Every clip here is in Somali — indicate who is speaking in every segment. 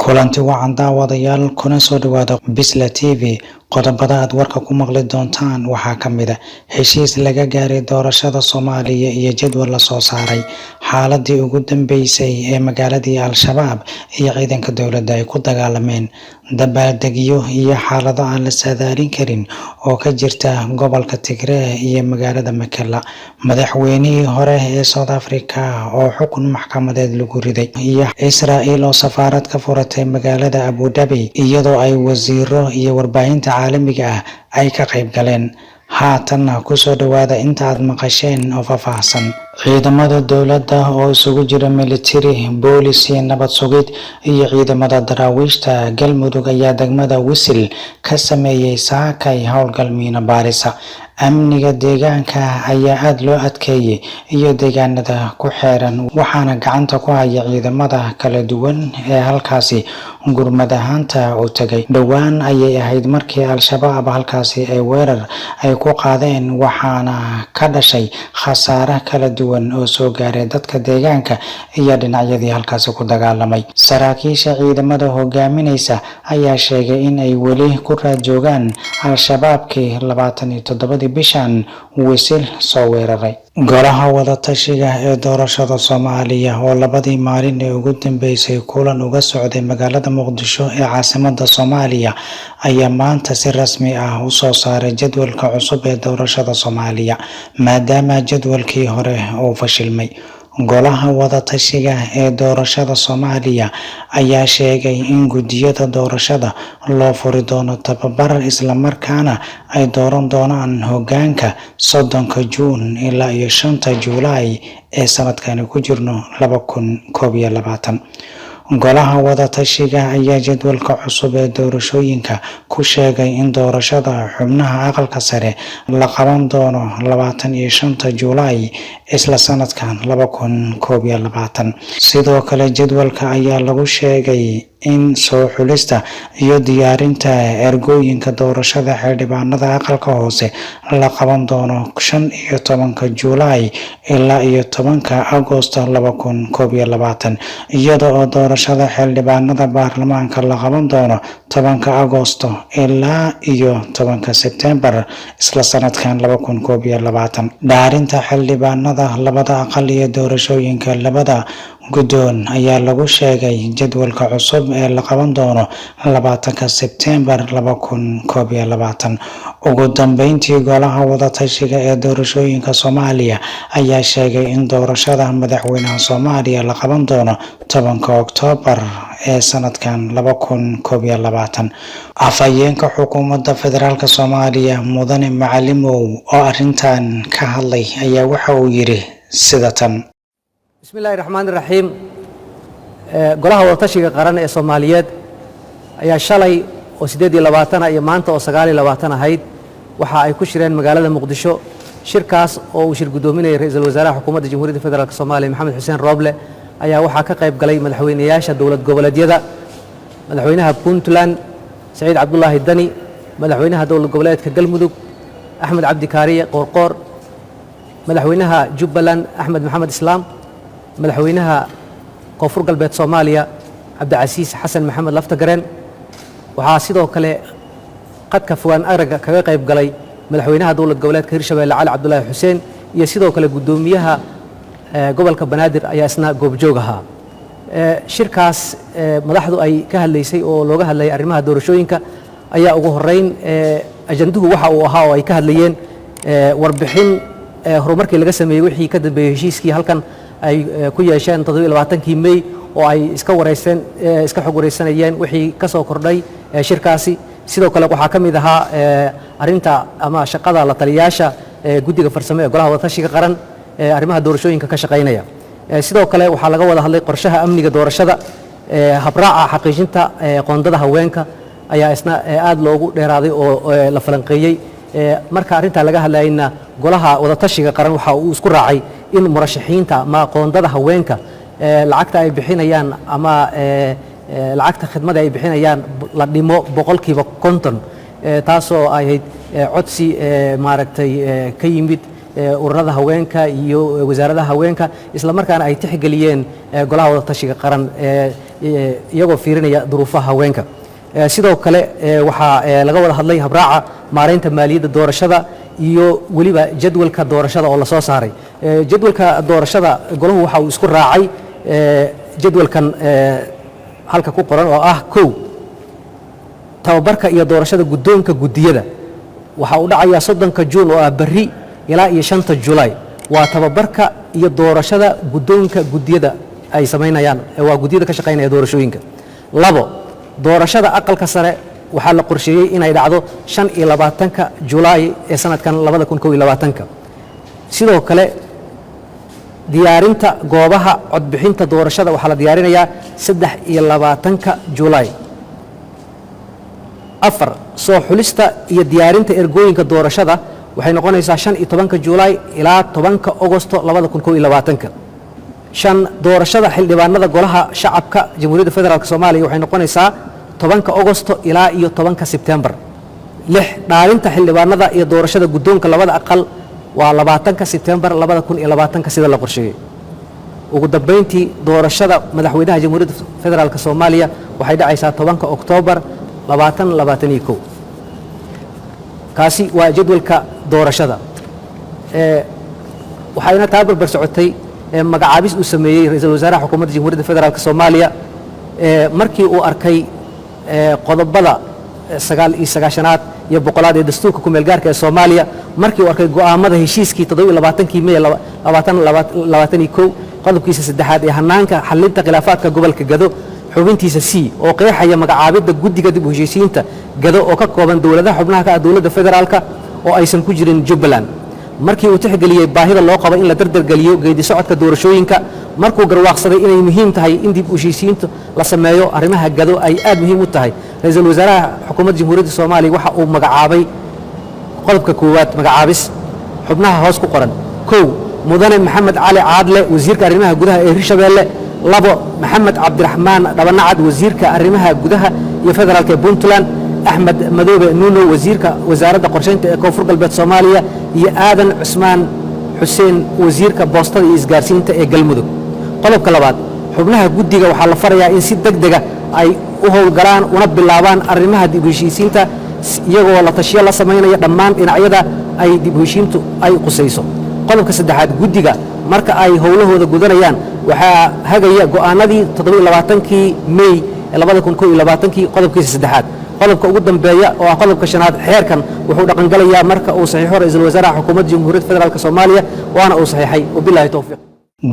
Speaker 1: Kulanti wacan, daawadayaal, kuna soo dhawaada Bisla TV. Qodobada aad warka ku maqli doontaan waxaa ka mid ah heshiis laga gaaray doorashada Soomaaliya iyo jadwal la soo saaray, xaaladii ugu dambeysay ee magaaladii Al-Shabaab iyo ciidanka dowladda ay ku dagaalameen, dabaaldegyo iyo xaalado aan la saadaalin karin oo ka jirta gobolka Tigray iyo magaalada Mekelle, madaxweynihii hore ee South Africa oo xukun maxkamadeed lagu riday, iyo Israel oo safaarad ka furatay magaalada Abu Dhabi, iyadoo ay wasiiro iyo warbaahinta caalamiga ah ay ka qayb galeen. Haatanna kusoo dhawaada inta aad maqasheen oo faahfaahsan. Ciidamada dowladda oo isugu jira militari, boolis iyo nabad sugid iyo ciidamada Daraawiishta Galmudug ayaa degmada Wisil ka sameeyey saakay howlgal miino baarisa. Amniga deegaanka ayaa aada loo adkeeyey iyo deegaanada ku xeeran, waxaana gacanta ku haya ciidamada kala duwan ee halkaasi gurmad ahaanta u tegay. Dhowaan ayay ahayd markii Al-Shabaab halkaasi ay weerar ay ku qaadeen, waxaana ka dhashay khasaare kala duwan oo soo gaaray dadka deegaanka iyo dhinacyadii halkaasi ku dagaalamay. Saraakiisha ciidamada hogaaminaysa ayaa sheegay in ay weli ku raad joogaan Al-Shabaabkii 27-dii bishan Wisil soo weeraray. Golaha Wadatashiga ee Doorashada Soomaaliya oo labadii maalin ee ugu dambeysay kulan uga socday magaalada Muqdisho ee caasimadda Soomaaliya ayaa maanta si rasmi ah u soo saaray jadwalka cusub ee doorashada Soomaaliya, maadaama jadwalkii hore uu fashilmay. Golaha Wadatashiga ee Doorashada Soomaaliya ayaa sheegay in guddiyada doorashada loo furi doono tababar, isla markaana ay dooran doonaan hoggaanka 30-ka Juun ilaa iyo 5-ta Juulaay ee sanadkani ku jirno 2021. Golaha Wadatashiga ayaa jadwalka cusub ee doorashooyinka ku sheegay in doorashada xubnaha Aqalka Sare la qaban doono 25-ta Juulaay isla sanadkan 2021. Sidoo kale, jadwalka ayaa lagu sheegay in soo xulista iyo diyaarinta ergooyinka doorashada xildhibaanada Aqalka Hoose la qaban doono 15-ka Juulaay ilaa iyo 10-ka Agoosto 2021, iyada oo doorashada xildhibaanada baarlamaanka la qaban doono 10-ka Agoosto ilaa iyo 10-ka Sebtembar isla sanadkan 2021. Dhaarinta xildhibaanada labada aqal iyo doorashooyinka labada guddoon ayaa lagu sheegay jadwalka cusub ee la qaban doono 20-ka Sebtembar 2021. Ugu dambeyntii, Golaha Wadatashiga ee Doorashooyinka Soomaaliya ayaa sheegay in doorashada madaxweynaha Soomaaliya la qaban doono 10-ka Oktoobar ee sanadkan 2021. Afhayeenka xukuumadda federaalk Soomaaliya, Mudane Macalimow, oo arrintan ka hadlay ayaa waxa uu yidhi sida tan:
Speaker 2: Bismi Illaahi Raxmaan Iraxiim. Golaha Wadatashiga Qaran ee Soomaaliyeed ayaa shalay oo 28-a iyo maanta oo 29 ahayd waxa ay ku shireen magaalada Muqdisho. Shirkaas oo uu shir guddoominayay Ra-iisul Wasaaraha Xukuumadda Jamhuuriyadda Federaalk Soomaaliya, Maxamed Xuseen Rooble, ayaa waxaa ka qayb galay madaxweyneyaasha dowlad goboleedyada: Madaxweynaha Puntland, Saciid Cabdulaahi Dani; Madaxweynaha dowlad goboleedka Galmudug, Axmed Cabdi Kaariye Qoorqoor; Madaxweynaha Jubbaland, Axmed Maxamed Islaam; Madaxweynaha Koonfur Galbeed Soomaaliya, Cabdicasiis Xasan Maxamed Laftagareen. Waxaa sidoo kale qadka fogaan aragga kaga qayb galay Madaxweynaha dowlad goboleedka Hirshabeelle, Cali Cabdulaahi Xuseen, iyo sidoo kale guddoomiyaha gobolka Banaadir ayaa isna goobjoog ahaa. Shirkaas madaxdu ay ka hadlaysay oo looga hadlayay arrimaha doorashooyinka ayaa ugu horeyn ajanduhu waxa uu ahaa oo ay ka hadlayeen warbixin horumarkii laga sameeyey wixii ka dambeeyey heshiiskii halkan ay ku yeesheen 27-kii May, oo ay iska wareysteen, iska xog wareysanayeen wixii ka soo kordhay shirkaasi. Sidoo kale waxaa ka mid ahaa arrinta ama shaqada la taliyaasha guddiga farsamo ee Golaha Wadatashiga Qaran ee arrimaha doorashooyinka ka shaqaynaya. Sidoo kale waxaa laga wada hadlay qorshaha amniga doorashada. Habraaca xaqiijinta qoondada haweenka ayaa isna aad loogu dheeraaday oo la falanqeeyey. Marka arrintaa laga hadlayna, Golaha Wadatashiga Qaran waxa uu isku raacay in murashaxiinta ama qoondada haweenka lacagta ay bixinayaan ama lacagta khidmada ay bixinayaan la dhimo 50%, taasoo ahayd codsi maaragtay ka yimid Ururada haweenka iyo wasaaradaha haweenka, isla markaana ay tixgeliyeen Golaha Wadatashiga Qaran iyagoo fiirinaya duruufaha haweenka. Sidoo kale waxaa laga wada hadlay habraaca maaraynta maaliyadda doorashada iyo weliba jadwalka doorashada oo lasoo saaray. Jadwalka doorashada golahu waxa uu isku raacay jadwalkan halka ku qoran oo ah: 1, tababarka iyo doorashada guddoonka guddiyada waxa uu dhacayaa 30-ka Juun oo ah berri ilaa iyo 5-ta Julaay. Waa tababarka iyo doorashada guddoonka guddiyada ay samaynayaan, waa guddiyada ka shaqaynaya doorashooyinka. 2, doorashada Aqalka Sare waxaa la qorsheeyey inay dhacdo 25-ka Julaay ee sanadkan 2021-ka. Sidoo kale diyaarinta goobaha codbixinta doorashada waxaa la diyaarinayaa 23-ka Julaay. 4, soo xulista iyo diyaarinta ergooyinka doorashada waxay noqonaysaa 15-ka Julaay ilaa 10-ka Ogosto 2021-ka. 5, doorashada xildhibaanada Golaha Shacabka Jamhuuriyadda Federaalk Soomaaliya waxay noqonaysaa 10-ka Ogosto ilaa iyo 10-ka Sebtembar. 6, dhaarinta xildhibaanada iyo doorashada guddoonka labada aqal waa 20-ka Sebtembar 2020-ka sida la qorsheeyey. Ugu dambayntii, doorashada madaxweynaha Jamhuuriyadda Federaalk Soomaaliya waxay dhacaysaa 10-ka Oktoobar 2021. Kaasi waa jadwalka doorashada. Waxayna taa barbar socotay magacaabis uu sameeyey ra-iisul wasaaraha xukuumadda Jamhuuriyadda Federaalk Soomaaliya markii uu arkay qodobada 99-aad iyo 100-aad ee dastuurka kumeel gaarka ee Soomaaliya, markii uu arkay go'aamada heshiiskii 27-kii Mey 2021 qodobkiisa saddexaad ee hanaanka xalinta khilaafaadka gobolka Gado, xubintiisa C oo qeexaya magacaabidda guddiga dib u heshiisiinta Gado oo ka kooban dowladaha xubnaha ka ah dowladda federaalka oo aysan ku jirin Jubbaland, markii uu tixgeliyey baahida loo qabo in la dardargeliyo geedi socodka doorashooyinka, markuu garwaaqsaday inay muhiim tahay in dib u heshiisiinta la sameeyo arrimaha Gado ay aad muhiim u tahay, ra-iisul wasaaraha xukuumadda Jamhuuriyadda Soomaaliya waxa uu magacaabay: qodobka koowaad, magacaabis xubnaha hoos ku qoran: 1, Mudane Maxamed Cali Caadle, wasiirka arrimaha gudaha ee Hirshabeelle; 2, Maxamed Cabdiraxmaan Dhabanacad, wasiirka arrimaha gudaha iyo federaalka ee Puntland; Axmed Madoobe Nuno, wasiirka wasaaradda qorsheynta ee Koonfur Galbeed Soomaaliya; iyo Aadan Cusmaan Xuseen, wasiirka boostada iyo isgaarsiinta ee Galmudug. Qodobka labaad, xubnaha guddiga waxaa la farayaa in si deg dega ay u howlgalaan una bilaabaan arrimaha dib u heshiisiinta, iyagoo la tashiyo la samaynaya dhammaan dhinacyada ay dib u heshiintu ay qusayso. Qodobka saddexaad, guddiga marka ay howlahooda gudanayaan waxaa hagaya go'aanadii 27-kii Mey 2021-kii qodobkiisa saddexaad. Qodobka ugu dambeeya oo ah qodobka shanaad, xeerkan wuxuu dhaqangalayaa marka uu saxiixo ra-iisul wasaaraha xukuumadda Jamhuuriyadda Federaalk Soomaaliya, waana uu saxiixay. Wabilaahi towfiiq.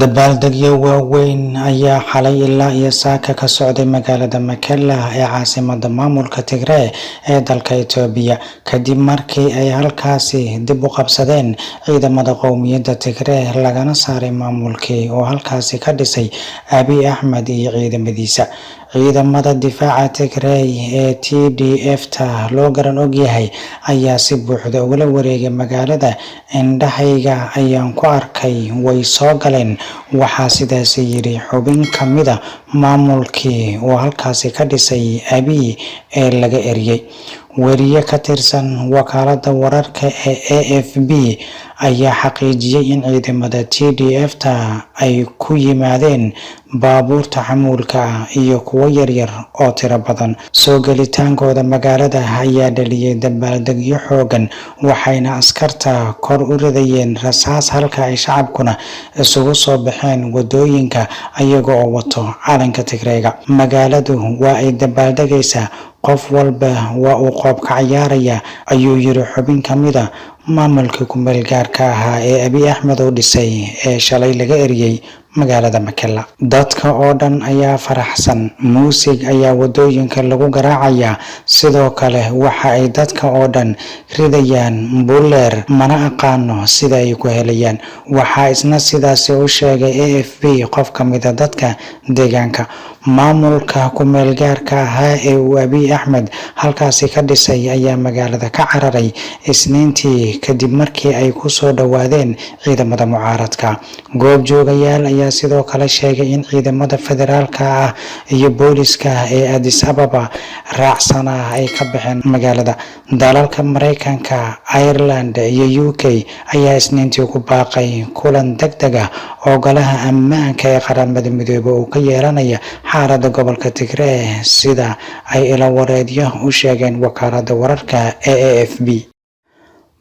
Speaker 1: Dabaaldegyo waaweyn ayaa xalay ilaa iyo saaka ka socday magaalada Makela ee caasimada maamulka Tigree ee dalka Itoobiya, kadib markii ay halkaasi dib u qabsadeen ciidamada qowmiyadda Tigree, lagana saaray maamulkii oo halkaasi ka dhisay Abiy Axmed iyo ciidamadiisa. Ciidamada difaaca Tigrey ee TDF ta loo garan ogyahay ayaa si buuxda ugala wareegay magaalada. "Indhahayga ayaan ku arkay, way soo galeen," waxaa sidaasi yidhi xubin ka mida maamulkii uu halkaasi ka dhisay Abiy ee laga eriyey. Weriye ka tirsan wakaalada wararka ee AFP ayaa xaqiijiyay in ciidamada TDF ta ay ku yimaadeen baabuurta xamuulka ah iyo kuwo yaryar oo tiro badan. Soo gelitaankooda magaalada ayaa dhaliyay dabaaldegyo xoogan, waxayna askarta kor u ridayeen rasaas, halka ay shacabkuna isugu soo baxeen wadooyinka ayaga oo wato calanka Tigreega. "Magaaladu waa ay dabaaldegaysaa, qof walba waa uu qoobka cayaaraya," ayuu yiri xubin ka mid a maamulkii ku-meel gaarka ahaa ee Abiy Axmed uu dhisay ee shalay laga eriyey magaalada Makela. "Dadka oo dhan ayaa faraxsan, muusig ayaa wadooyinka lagu garaacayaa, sidoo kale waxa ay dadka oo dhan ridayaan buleer, mana aqaano sida ay ku helayaan," waxaa isna sidaasi u sheegay AFP qof ka mid a dadka deegaanka. Maamulka ku-meelgaarka ahaa ee uu Abiy Axmed halkaasi ka dhisay ayaa magaalada ka cararay Isniintii kadib markii ay kusoo dhowaadeen ciidamada mucaaradka. Goobjoogayaal ayaa sidoo kale sheegay in ciidamada federaalka ah iyo booliska ee Addis Ababa raacsanaa ay ka baxeen magaalada. Dalalka Mareykanka, Ireland iyo UK ayaa Isniintii ku baaqay kulan degdeg ah oo Golaha Ammaanka ee Qaramada Midoobay uu ka yeelanaya xaaladda gobolka Tigree, sida ay ilo wareedyo u sheegeen wakaaladda wararka ee AFP.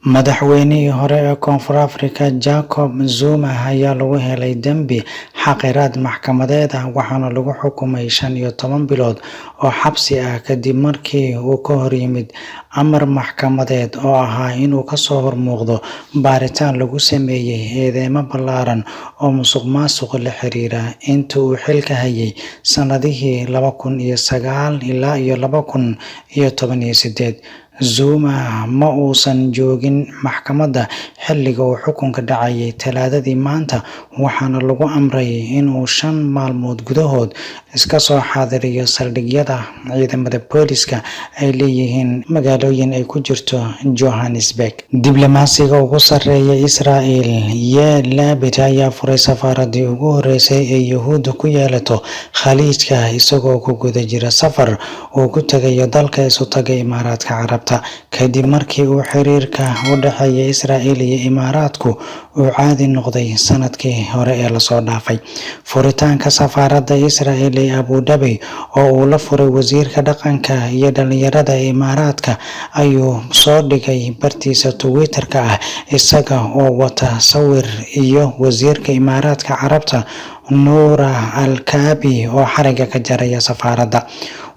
Speaker 1: Madaxweynihii hore ee Koonfur Afrika Jacob Zuma ayaa lagu helay dembi xaqiraad maxkamadeed ah, waxaana lagu xukumay 15 bilood oo xabsi ah kadib markii uu ka hor yimid amar maxkamadeed oo ahaa inuu kasoo hormuuqdo baaritaan lagu sameeyay eedeymo ballaaran oo musuqmaasuq la xiriira intii uu xilka hayay sanadihii 2009 ilaa iyo 2018. Zuma ma uusan joogin maxkamadda xilliga uu xukunka dhacayay Talaadadii maanta, waxaana lagu amray inuu 5 maalmood gudahood iska soo xaadiriyo saldhigyada ciidamada booliska ay leeyihiin magaalooyin ay ku jirto Johannesburg. Diblomaasiga ugu sarreeya Israel, Yair Lapid, ayaa furay safaaradii ugu horeysay ee Yuhuudda ku yeelato Khaliijka, isagoo ku guda jira safar uu ku tagayo dalka Isutaga Imaaraadka Carabta, kadib markii uu xiriirka u dhexeeya Israel iyo Imaaraadku uu caadi noqday sanadkii hore ee lasoo dhaafay. Furitaanka safaaradda Israel ee Abu Dhabi, oo uu la furay wasiirka dhaqanka iyo dhalinyarada ee Imaaraadka, ayuu soo dhigay bartiisa Twitter-ka ah isaga oo wata sawir iyo wasiirka Imaaraadka Carabta Noura Al-Kaabi oo xariga ka jaraya safaaradda.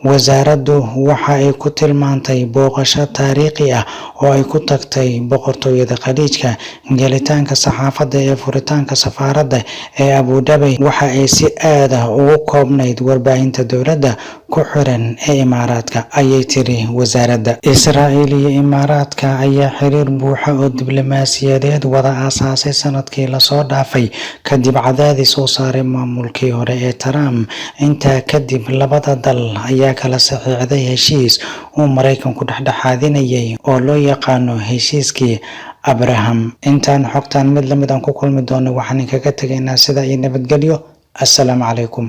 Speaker 1: Wasaaraddu waxa ay ku tilmaantay booqasho taariikhi ah oo ay ku tagtay boqortooyada Khaliijka. Gelitaanka saxaafadda ee furitaanka safaaradda ee Abu Dhabi waxa ay si aad ah ugu koobnayd warbaahinta dowladda ku xiran ee Imaaraadka, ayay tiri wasaaradda. Israel iyo Imaaraadka ayaa xiriir buuxa oo diblomaasiyadeed wada aasaasay sanadkii lasoo dhaafay kadib cadaadis uu saaray maamulkii hore ee Trump. Intaa kadib, labada dal ayaa kala saxiixday heshiis uu Mareykanku dhexdhexaadinayay oo loo yaqaano Heshiiskii Abraham. Intaan xogtan mid lamid aan ku kulmi doono, waxaan kaga tegaynaa sida iyo nabadgelyo. Assalaamu calaykum.